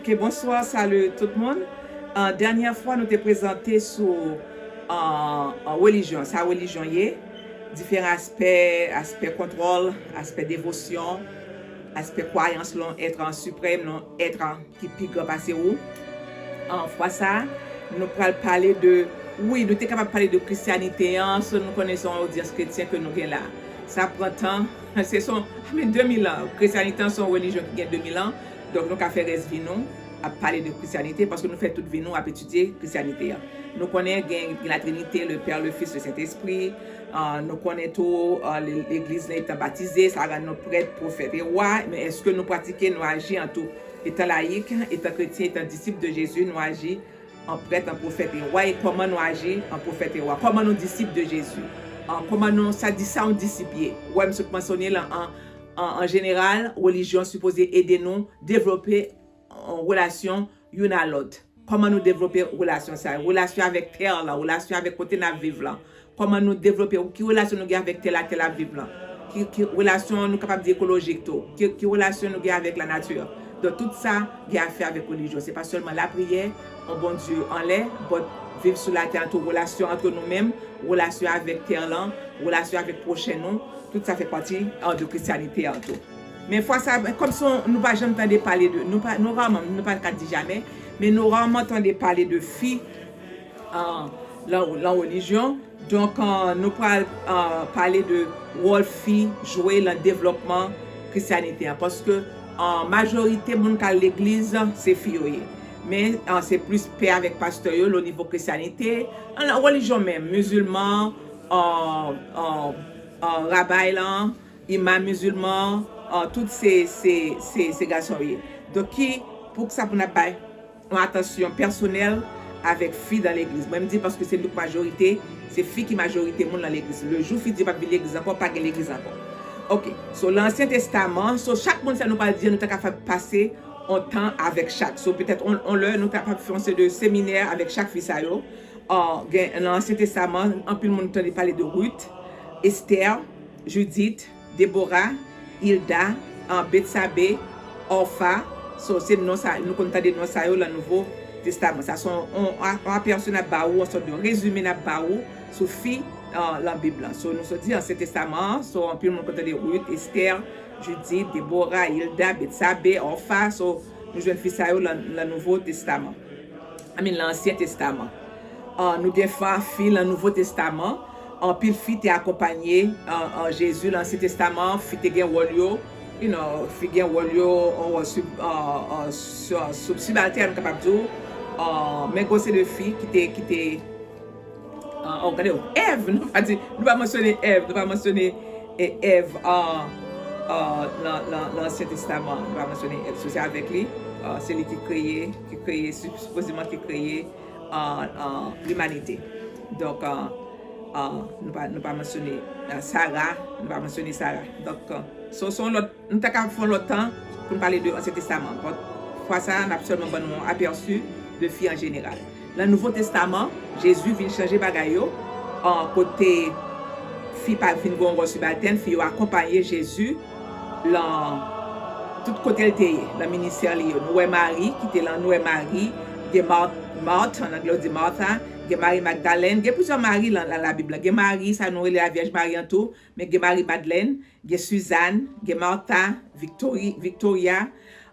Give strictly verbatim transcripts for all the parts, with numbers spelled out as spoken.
Ok, bonswa, salut tout moun. An dènyè fwa, nou te prezante sou an, an relijyon, sa relijyon ye, diferan aspè, aspè kontwòl, aspè devosyon, aspè kwayans lan èt an siprèm, lan èt an ki pi gran pase ou. An fwa sa, nou pral pale de, wi, nou te kapab pale de Kristyanite an, so nou konnen se yon odyans kretyen ke nou gen la. Sa pran tan, se son, men de mil an, Kristyanite an se yon relijyon ki gen de mil an, donk nou ka fè rès vi nou ap pale de Kristyanite, paske nou fè tout vi nou ap etidye Kristyanite an. Nou konnen gen, gen la Trinite, le Père, le Fils, le Saint-Esprit, ah, nou konnen tou, ah, le- legliz lan etan batize, sa rann nou prèt, pwofèt e wa, men èske nou pratike, nou aji an tou, etan layik, etan kretyen, etan disip de Jezi, nou aji an prèt, an pwofèt e wa, e kòman nou aji an pwofèt e wa, kòman nou disip de Jezi, an kòman nou, sa di sa yon disip ye. Wè, m sot mansyone lan, an, an, an jeneral, relijyon sipoze ede nou devlope yon relasyon youn a lòt. Kòman nou devlope relasyon sa yo? Relasyon avèk tè lan, relasyon avèk kote n ap viv lan. Kòman nou devlope, ki relasyon nou gen avèk tè latè n ap viv lan? Ki, ki relasyon nou kapab di ekolojik tou? Ki, ki relasyon nou gen avèk lanati? Donk, tout sa gen afè avèk relijyon. Se pa sèlman lapriyè, yon Bondye anlè, but viv sou latè an tou, relasyon ant nou menm, relasyon avèk tè lan, relasyon avèk pwochen nou, tout sa fè pati, ah, de Kristyanite an tou. Men fwa sa, kòmsi nou pa janm tande pale de, nou pa, nou raman, nou pa ka di jamè, men nou raman tande pale de fi, ah, lan, lan relijyon. Donk, ah, nou pral, ah, pale de wòl fi jwe lan devlòpman Kristyanite an. Paske, ah, majorite moun k al legliz, se fi yo ye. Men, ah, se plis pè avèk pastè yo, lo nivo Kristyanite, lan relijyon menm, mizilman, ah, ah, ah, rabay lan, imam mizilman, ah, tout se, se, se, se gason yo ye. Donk, ki, pou sa pou n ap bay yon atansyon pèsonèl avèk fi dan legliz? Mwen, m di paske se nou k majorite, se fi ki majorite moun lan legliz. Le jou fi di yo p ap vin legliz ankò, pa gen legliz ankò. Ok, so, lan Ansyen Testaman, so, chak moun sa nou pral di, nou ta ka fè pase yon tan avèk chak. So, petèt, on, on lè, nou ta kapab fè yon seri de seminè avèk chak fi sa yo. Ah, gen, lan Ansyen Testaman, anpil moun tande pale de Ruth, Esther, Judith, Deborah, Hilda, ah, Betsabe, Orpha. So, se non sa, nou konn tande non sa yo lan Nouvo Testaman. Sa se yon, yon, yon apèsi n ap ba ou, yon sòt de rezime n ap ba ou sou fi, ah, lan Bib lan. So, nou sot di Ansyen Testaman an, so, anpil moun konn tande Ruth, Esther, Judith, Deborah, Hilda, Betsabe, Orpha. So, nou jwenn fi sa yo lan, lan Nouvo Testaman. I mean, lan Ansyen Testaman. Ah, nou gen fa-, fi lan Nouvo Testaman. Anpil fi te akonpanye, ah, ah, Jezi lan Ansyen Testaman. Fi te gen wòl yo, you know, fi gen wòl yo, yon wòl sub-, ah, ah, su-, sub-, sibaltèn, nou kapab di w. Ah, men gwo se de fi ki te, ki te, ah, oh, gade w, Èv, nou pa di, nou pa mansyone Èv, nou pa mansyone, eh, Èv, ah, ah, lan, lan, lan Ansyen Testaman, nou pa mansyone Èv. So, se avèk li, ah, se li ki kreye, ki kreye, si-, sipozeman ki kreye, ah, ah, limanite. Donk, ah, ah, nou pa, nou pa mansyone, ah, Sara, nou pa mansyone Sara. Donk, ah, so, se yon lòt, nou ta ka fè yon lòt tan pou n pale de Ansyen Testaman. But, fwa sa a, n ap sèlman ban nou yon apèsi de fi an jeneral. Lan Nouvo Testaman, Jezi vin chanje bagay yo, ah, kote fi pa vin gen yon wòl sibaltèn, fi yo akonpanye Jezi lan tout kote l te ye, lan ministè li yo. Nou wè Mari ki te lan, nou wè Mari, gen Mar-, Mart, an anglè yo di Martha, gen Mari Magdalèn, gen plizyè Mari lan, lan Labib lan. Gen Mari, sa nou rele Lavyèj Mari an tou, men gen Mari Madlèn, gen Sizàn, gen Martha, Victori-, Victoria,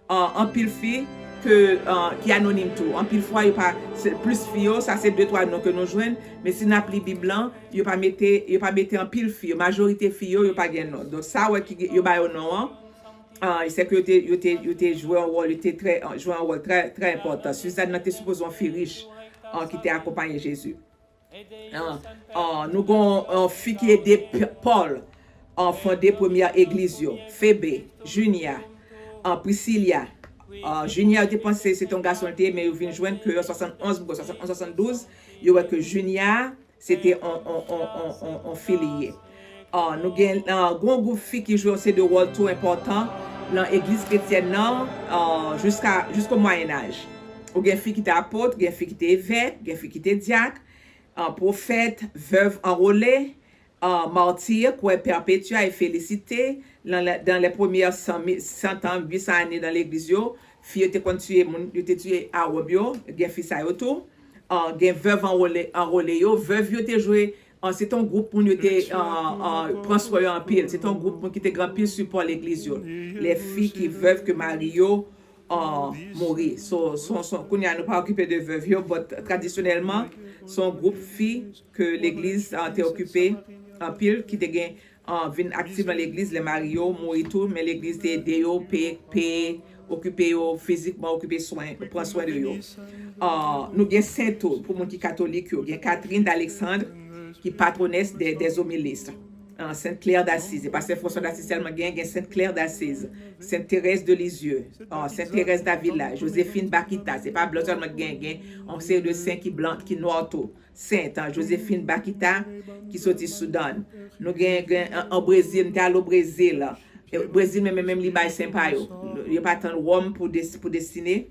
ah, anpil fi ke, ah, ki anonim tou. Anpil fwa, yo pa, se plis fi yo, sa se de twa non ke nou jwenn, men si n ap li Bib lan, yo pa mete, yo pa mete anpil fi yo, majorite fi yo, yo pa gen non. Donk, sa wè ki gen, yo ba yo non an, ah, se ke yo te, yo te, yo te jwe yon wòl, yo te trè, jwe yon wòl trè, trè enpòtan. Sizàn nan te sipoze yon fi rich, ah, ki te akonpanye Jezi. Ah, ah, nou gen yon, yon fi ki ede P-, Pòl, ah, fonde premyè egliz yo. Febe, Junia, ah, Priscilla. Ah, Junia, yo te panse se te yon gason l te ye, men yo vin jwenn ke an swasannonz, bout swasannonz, swasanndouz, yo wè ke Junia, se te yon, yon, yon, yon, yon, yon fi li ye. Ah, nou gen, ah, gwo gwoup fi ki jwe yon seri de wòl tou enpòtan lan egliz kretyèn nan, ah, jiska, jisko Mwayen Aj. Ou gen fi ki te apot, gen fi ki te evèk, gen fi ki te dyak, ah, pwofèt, vèv anwole, An martir kwè Perpétua et Félicité dans les premières cent ans, huit cents années dans l'église yo, fi yo te konn tiye moun, yo te tiye Arab yo, gen fi sa yo tou. Gen veuve enrôlée yo, veuve yo te jwe, se te yon gwoup moun yo te pran swen yo anpil, se te yon gwoup moun ki te gen anpil sipò legliz yo. Les filles ki veuve ke mari yo mouri. So, so, so, kounye a nou pa okipe de veuve yo, but tradisyonèlman, se yon gwoup fi ke legliz te okipe anpil, ki te gen vin aktif nan legliz, lè mari yo mouri tou, men legliz te ede yo, peye, peye, okipe yo fizikman, okipe swen, pran swen de yo. Nou gen sen tou, pou moun ki katolik yo, gen Catherine d'Alexandre, ki patronès de, des homilistes. Sainte Claire d'Assise, e pa Saint François d'Assise sèlman gen, gen Sainte Claire d'Assise, Sainte Thérèse de Lisieux, Sainte Thérèse d'Avila, Joséphine Bakhita, se pa blan sèlman gen, gen yon seri de sen ki blan, ki nwa tou. Sainte, Joséphine Bakhita, ki soti Soudan. Nou gen, gen an Brezil, m te al o Brezil. Brezil menm, menm li bay sen pa yo. Yo pa tann Wòm pou, pou destine.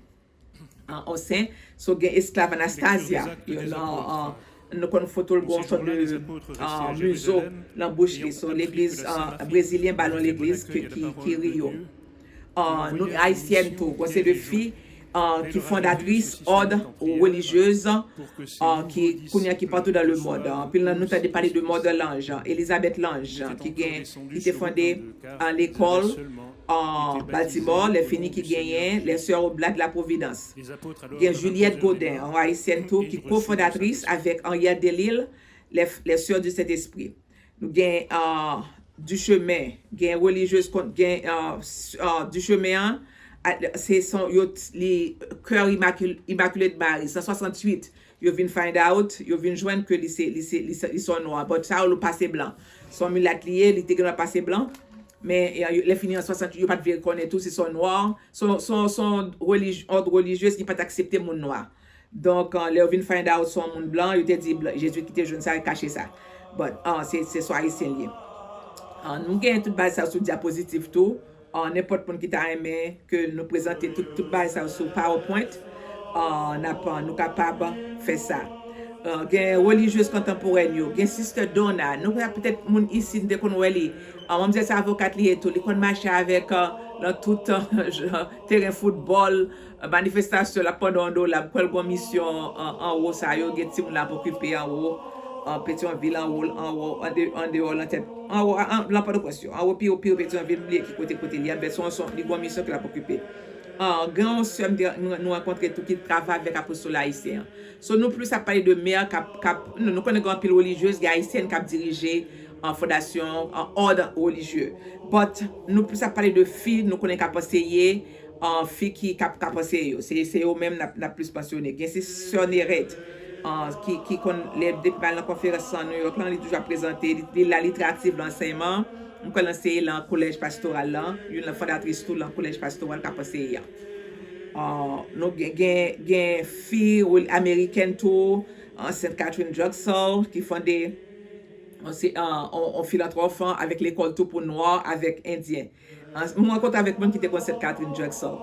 An sen. So gen esklav Anastasia. Nou konn foto l gon sòt de mizo nan bouch li. So legliz brezilyen ba l yon legliz ki, ki, ki Rio. Nou gen ayisyèn tou, gon se de fi ki fondatris òd relijyez ki kounye a ki partout dans le monde. Anpil nan nou tande pale de Mòd Lanj, Elizabeth Lange, ki gen, ki te fonde lekòl Baltimore, lè fini ki genyen les Sœurs Oblates de la Providence. Gen Juliette Godin, yon ayisyèn tou, ki kofondatris avèk Henriette Delille, les, les Sœurs du Saint-Esprit. Nou gen Duchemin, gen relijyez, gen Duchemin an, se son, yo, li, Cœur Immaculé de Marie, san swasantuit, yo vin find out, yo vin jwenn ke li se, li se, li se, li se yon nwa, but sa yo pase blan. Se yon milat li ye, li te gen dwa pase blan, men lè fini an swasantuit, yo pa t vle rekonèt tou, se yon nwa, se yon, se yon, se yon òd relijyez ki pa t aksepte moun nwa. Donk, lè yo vin find out se yon moun blan, yo te di Jezwit ki te jwenn sa, yo kache sa. But se, se swa ayisyen li ye. Nou gen tout bagay sa sou dyapozitiv tou. Nenpòt moun ki ta renmen ke nou prezante tout, tout bagay sa sou PowerPoint, n ap, nou kapab fè sa. Gen relijyez kontanporèn yo, gen Sister Donna. Nou wè petèt moun isi, nou te konn wè li. Manmzèl se avokat li ye tou. Li konn mache avèk, nan tout teren foutbòl, manifestasyon, l ap pandan yon dola. M kwè l gon misyon anwo sa yo, gen timoun l ap okipe anwo, Petyonvil anwo, anwo, andeyò, landeyò, antèt, anwo, lan Pòtoprens yo, anwo, pi wo, pi wo Petyonvil, m bliye ki kote, kote li ye, men se yon, li gon misyon ke l ap okipe. Gen yon sè m te, nou rankontre tou ki travay avèk Apostol Ayisyen an. So nou plis ap pale de mè k ap, k ap, nou, nou konnen gen anpil relijyez, gen ayisyèn k ap dirije fondasyon, òd relijye. But nou plis ap pale de fi, nou konnen k ap anseye, fi ki k ap, k ap anseye yo. Se, se yo menm n ap, n ap plis mansyone. Gen se Sè Nerette, ki, ki konn, lè, depi m al nan konferans lan New York lan, li toujou ap prezante, li, li la, li trè aktif nan ansèyman. M kwè l anseye lan kolèj pastoral lan, youn nan fondatris tou lan kolèj pastoral k ap anseye a. Nou gen, gen, gen fi amerikèn tou, Sainte Catherine Drexel, ki fonde yon filantwòp avèk lekòl tou pou nwa avèk endyen. M rankontre avèk moun ki te konn Sainte Catherine Drexel.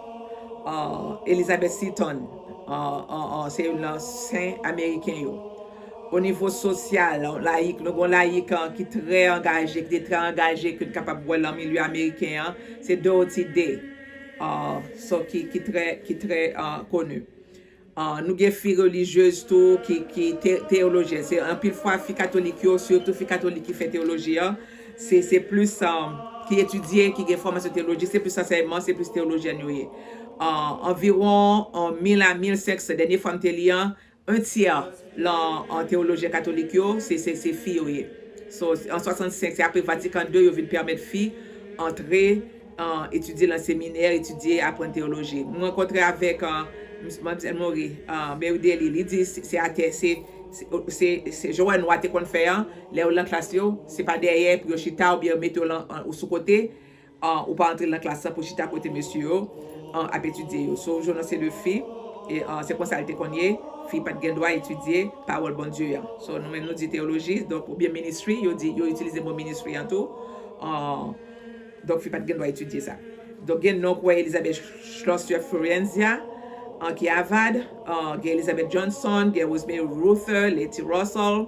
Elizabeth Seton, se youn nan sen ameriken yo. O nivo sosyal, layik, nou gen yon layik ki trè angaje, ki te trè angaje, ke n kapab wè lan milye ameriken an, se Dorothy Day, so ki, ki trè, ki trè koni. Nou gen fi relijyez tou ki, ki te, teyolojyèn. Se anpil fwa fi katolik yo, sitou fi katolik ki fè teyoloji an, se, se plis, ki etidye, ki gen fòmasyon teyolojik, se plis ansèyman, se plis teyolojyèn yo ye. Anviwon mil a mil senk san, dènye fwa m te li an, en tyè lan teyolojyen katolik yo, se, se, se fi yo ye. So, an swasannsenk, se apre Vatikan de yo vin pèmèt fi antre, etidye lan seminè, etidye, aprann teyoloji. M rankontre avèk Manmzèl Mori, Mary Daly, li di se, se atè, se, se, se, se jan wè nwa te konn fè an, lè yo lan klas yo, se pa dèyè pou yo chita oubyen yo mete yo lan, ou sou kote, ou pa antre lan klas lan pou chita kote mesye yo ap etidye yo. So, jounen se de fi, e se konsa l te konn ye, fi pa t gen dwa etidye pawòl Bondye an. So, nou menm nou di teyoloji, donk, oubyen ministry, yo di, yo itilize mo ministry an tou. Donk, fi pa t gen dwa etidye sa. Donk, gen non kwè Elizabeth Schloss Fiorenza, ki Avad, gen Elizabeth Johnson, gen Rosemary Ruther, Letty Russell,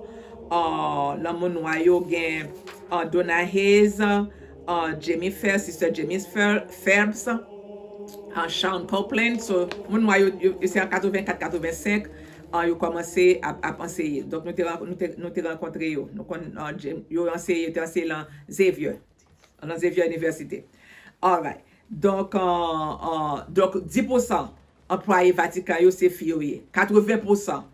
uh, nan moun nwa yo gen uh, Donna Hayes, uh, Jamie Phelps, Sister Jamie Phelps, uh, Shawn Copeland. So, moun nwa yo, yo, yo se an katrevenkat, katrevensenk, uh, yo kòmanse ap, ap anseye. Donk, nou te, nou te, nou te rankontre yo. Nou konn, uh, yo anseye, yo te anseye lan Xavier, lan Xavier University. Alright. Donk, uh, uh, donk, dis pousan anplwaye Vatikan yo se fi yo ye. Katreven pousan,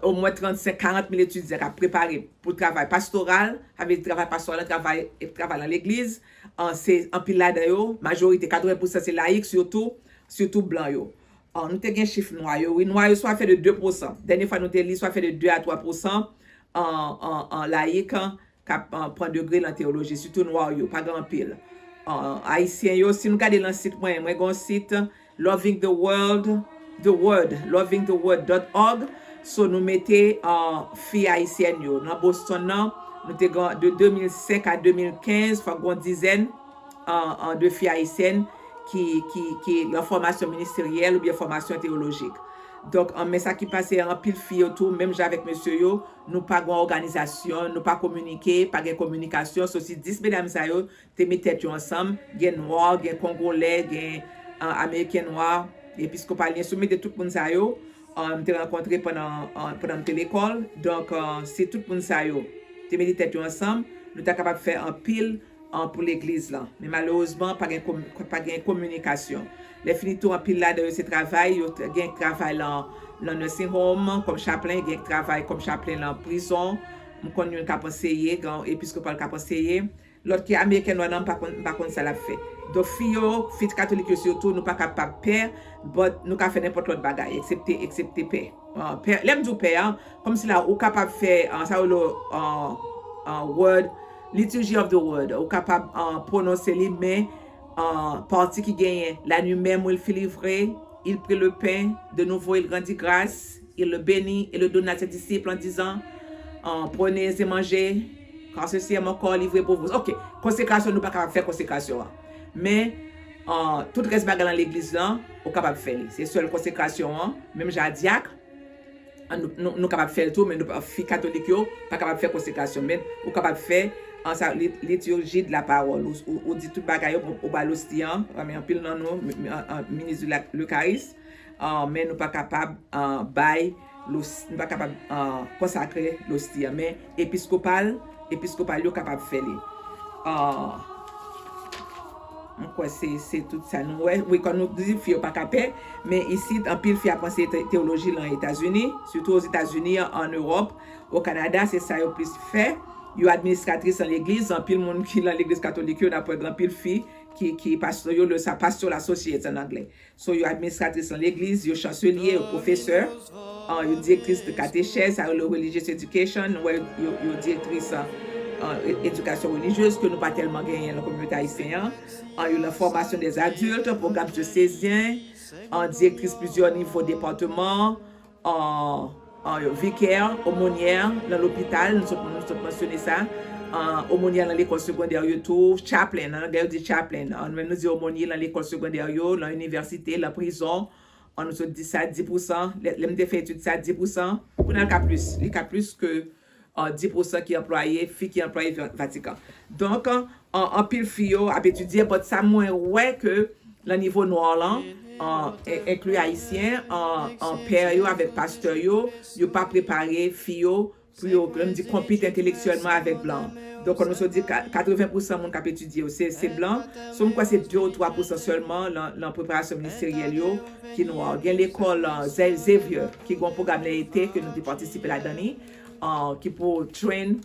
omwen trannsenk, karant mil etidyan k ap prepare pou travay pastoral, sa vle di travay pastoral, travay, travay nan legliz, se anpil ladan yo, majorite, katreven pousan se layik, sitou, sitou blan yo. Nou te gen chif nwa yo, wi, nwa yo swa fè de de pousan. Dènye fwa nou te li, swa fè de de a twa pousan an layik k ap pran degre nan teyoloji, sitou nwa yo, pa gen anpil. Ayisyen yo, si nou gade lan sit mwen, mwen gen yon sit, Loving the World, the Word, loving the world dot org. So, nou mete fi ayisyèn yo. Nan Boston nan, nou te gen de de mil senk a de mil kenz, fòk gen yon dizèn de fi ayisyèn ki, ki, ki lan fòmasyon ministeryèl oubyen fòmasyon teyolojik. Donk, men sa ki pase, anpil fi yo tou, menm jan avèk mesye yo, nou pa gen òganizasyon, nou pa kominike, pa gen kominikasyon. So, si dis medam sa yo te met tèt yo ansanm, gen nwa, gen kongolè, gen ameriken nwa, episkopalyen, si w mete tout moun sa yo, m te rankontre pandan, pandan m te lekòl. Donk, si tout moun sa yo te mete tèt yo ansanm, nou ta kapab fè anpil pou legliz lan. Men malerezman, pa gen, pa gen kominikasyon. Lè fini tou, anpil ladan yo se travay, yo gen travay lan, lan nursing home kòm chaplain, gen travay kòm chaplain lan prizon. M konn youn k ap anseye, gen episkopal k ap anseye. Lòt ki ameriken nwa nan, m pa konn, m pa konn sa l ap fè. Donk, fi yo, fi katolik yo sitou, nou pa kapab pè, but nou ka fè nenpòt lòt bagay, eksepte, eksepte pè. Pè, lè m di w pè a, kòmsi la, ou kapab fè, sa yo le word, liturgy of the word, ou kapab pwononse li, men pati ki genyen, la nuit même où il fit livrer, il prit le pain, de nouveau il rendit grâce, il le bénit et le donna à ses disciples en disant, prenez et mangez, car ceci est mon corps livré pour vous. Ok, konsekrasyon, nou pa kapab fè konsekrasyon an. Men, tout rès bagay lan legliz lan, ou kapab fè li. Se sèl konsekrasyon an, menm jan a dyak, nou, nou, nou kapab fè l tou, men nou, fi katolik yo pa kapab fè konsekrasyon. Men ou kapab fè an sa, liturji de la pawòl. Ou, ou, ou di tout bagay yo, ou ba losti an, men anpil nan nou, minis de l'Eucharistie, men nou pa kapab bay, nou pa kapab konsakre losti an. Men episkopal, episkopal yo kapab fè li. M kwè se, se tout sa nou wè. Wi, kòm nou di, fi yo pa ka pè, men isit, anpil fi ap anseye teyoloji lan Etazini, sitou Ozetazini, an Ewòp, o Kanada, se sa yo plis fè. Yo administratris an legliz, anpil moun ki lan legliz katolik yo, n ap wè gen anpil fi ki, ki pastè yo, le, sa pastor associates an anglè. So, yo administratris lan legliz, yo chanselye, yo pwofesè, yo direktris de katechèz, sa yo le religious education, nou wè yo, yo direktris edikasyon relijyez ke nou pa tèlman genyen lan kominote ayisyen an, yo lan fòmasyon dè adilt, pwogram dyosezyen, direktris plizyè nivo depatman, vikè, omonyè lan lopital, nou sot, nou sot mansyone sa, omonyè lan lekòl segondè yo tou, chaplain, nan anglè yo di chaplain, nou menm nou di omonyè lan lekòl segondè yo, lan inivèsite, lan prizon, nou sot di sa, dis pousan, lè, lè m te fè etid sa, dis pousan, kounye a l ka plis, li ka plis ke dis pousan ki anplwaye, fi ki anplwaye Vatikan. Donk, anpil fi yo ap etidye, but sa mwen wè ke lan nivo nwa lan, enkli ayisyen, pè yo avèk pastè yo, yo pa prepare fi yo pou yo, lè m di, konpit entelektyèlman avèk blan. Donk, nou sot di katreven pousan moun k ap etidye yo, se, se blan. So, m kwè se de ou twa pousan sèlman lan, lan preparasyon ministeryèl yo ki nwa. Gen lekòl Xavier ki gen yon pwogram lè ete ke nou te patisipe ladan li, ki pou train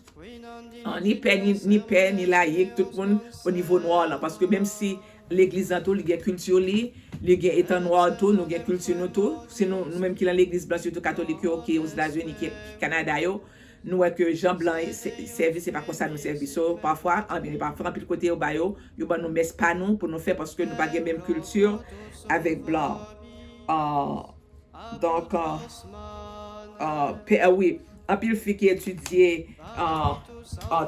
ni pè, ni, ni pè, ni layik, tout moun o nivo nwa lan. Paske menm si legliz lan tou, li gen kilti li, li gen etan nwa tou, nou gen kilti nou tou. Si nou, nou menm ki lan legliz blan, sitou katolik yo, ki Ozetazini, ki Kanada yo, nou wè ke jan blan sèvi, se pa konsa nou sèvi. So, pafwa, anpil, pafwa, anpil kote yo ba yo, yo ban nou mès pa nou pou nou fè paske nou pa gen menm kilti avèk blan. Donk, wi, anpil fi ki etidye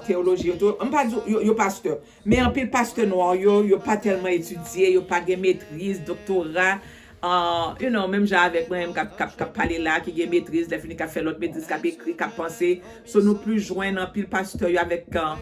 teyoloji yo tou. M pa di yo, yo pastè, men anpil pastè nwa yo, yo pa tèlman etidye, yo pa gen metriz, doktora, uh, you know, menm jan avèk mwen menm k ap, k ap, k ap pale la, ki gen metriz, lè fini k ap fè lòt metriz, k ap ekri, k ap panse. So nou plis jwenn anpil pastè yo avèk uh,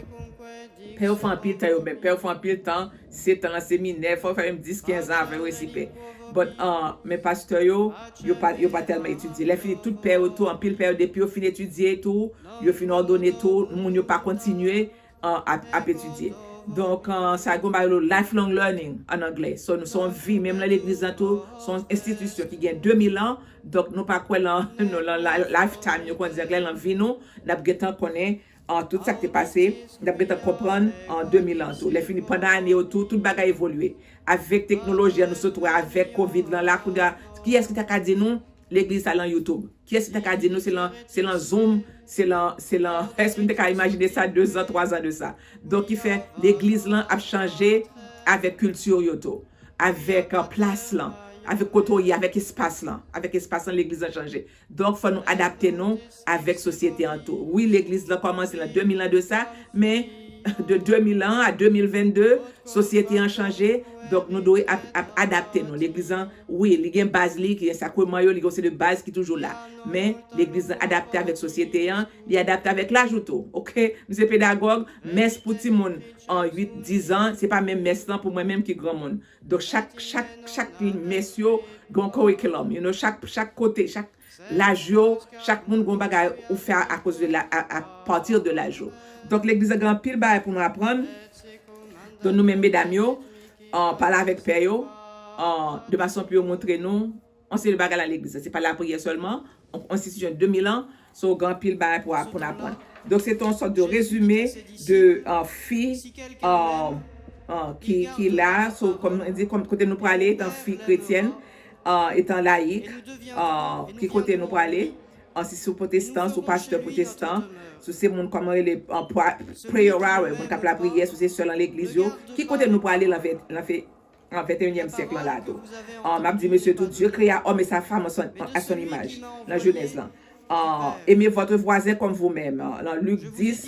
pè yo fè anpil tan yo menm. Pè yo fè anpil tan, se tan nan seminè, fò yo fè menm dis, kenz an avan yo resi pè. But, uh, men pastè yo, yo pa, yo pa tèlman etidye. Lè fini tout pè yo tou, anpil pè yo, depi yo fin etidye tou, yo fin òdone tou, moun yo pa kontinye uh, ap, ap etidye. Donk, uh, sa gen yon bagay yo rele lifelong learning an anglè. So, nou se yon vi, menm nan legliz lan tou, se yon enstitisyon ki gen de mil an. Donk, nou pa kwè lan, nou, lan, lan lifetime, yo konn di anglè, lan vi nou, n ap gentan konnen uh, tout sa k te pase, n ap gentan konprann an de mil an tou. Lè fini, pandan ane yo tou, tout bagay evolye. Avèk teknoloji an, nou sot wè avèk kovid lan la, kounye a, kiyès ki ta ka di nou legliz sa lan YouTube? Kiyès ki ta ka di nou se lan, se lan Zoom, se lan, se lan, èske nou te ka imajine sa de zan, twa zan de sa? Donk, ki fè legliz lan ap chanje avèk kilti yo tou, avèk uh, plas lan, avèk kote w ye, avèk espas lan, avèk espas lan, legliz lan chanje. Donk, fò nou adapte nou avèk sosyete an tou. Wi, legliz lan kòmanse lan de mil an de sa, men de de mil an a de mil vennde, sosyete an chanje. Donk, nou dwe ap, ap adapte nou. Legliz lan, wi, li gen baz li, ki gen sakreman yo, li gen yon seri de baz ki toujou la. Men, legliz lan adapte avèk sosyete an, li adapte avèk laj ou tou. Oke? M se pedagòg, mès pou timoun an uit, diz an, se pa menm mès lan pou mwen menm ki granmoun. Donk, chak, chak, chak mès yo gen yon curriculum, you know, chak, chak kote, chak laj yo, chak moun gen yon bagay ou fè akoz de la, a, a partir de laj yo. Donk, legliz lan gen anpil bagay pou nou aprann. Donk, nou menm medam yo, uh, pale avèk pè yo, uh, de fason pou yo montre nou yon seri de bagay lan legliz lan. Se pa lapriyè sèlman, yon enstitisyon de mil an, so, gen anpil bagay pou, pou n aprann. Donk, se te yon sòt de rezime de uh, fi uh, uh, ki, ki la, so, kòm nou di, kòm, kote nou prale, etan fi kretyèn, uh, etan layik, uh, ki kote nou prale, uh, si se pwotestan, si w pastè pwotestan, si w se moun kòman rele, uh, pra- prayer hour, moun k ap lapriyè, si w se sè lan legliz yo, ki kote nou prale lan ven- lan fe- an venteyinyèm syèk lan la tou. Uh, m ap di mesye tou, Dieu créa homme et sa femme à son, à son image, nan Jenèz lan. Uh, aimez votre voisin comme vous-même, uh, lan Lik dis,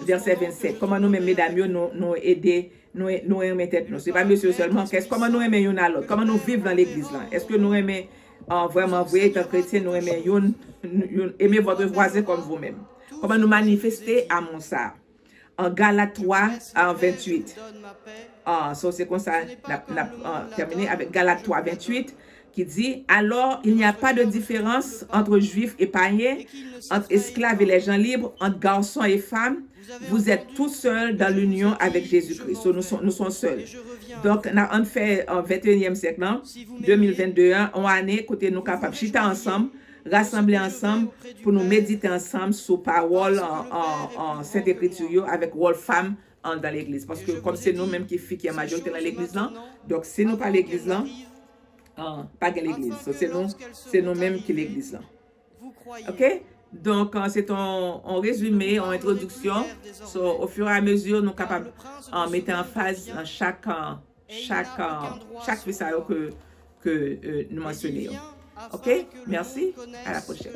vèsè vennsèt. Kòman nou menm medam yo, nou, nou ede, nou, nou renmen tèt nou? Se pa mesye yo sèlman, kès, kòman nou renmen youn a lòt? Kòman nou viv lan legliz lan? Èske nou renmen, uh, vrèman vre, etan kretyen, nou renmen youn, youn, aimez votre voisin comme vous-même? Kòman nou manifeste amou sa? An Galat twa, an venntuit. Ah, so, se konsa n ap, n ap, ah, tèmine avèk Galat twa, venntuit, ki di, alors, il n'y a pas de différence entre juifs et païens, entre esclaves et les gens libres, entre garçons et femmes. Vous êtes tous seuls dans l'union avec Jésus-Christ. So, nou son, nou son sèl. Donk, n a, ann fè, an venteyinyèm syèk lan, de mil vennde an, yon ane kote nou kapab chita ansanm, rasanble ansanm pou nou medite ansanm sou pawòl an, an, an Sent Ekriti yo avèk wòl fanm anndan legliz. Paske kòm se nou menm ki fi ki an majorite nan legliz lan, donk si nou pa legliz lan, ah, pa gen legliz. So, se nou, se nou menm ki legliz lan. Oke? Donk, ah, se yon, yon rezime, yon entwodiksyon. So, au fur et à mesure, nou kapab, ah, mete anfaz nan chak, ah, chak, ah, chak fi sa yo ke, ke, euh, nou mansyone yo. Oke? Mèsi. À la prochaine.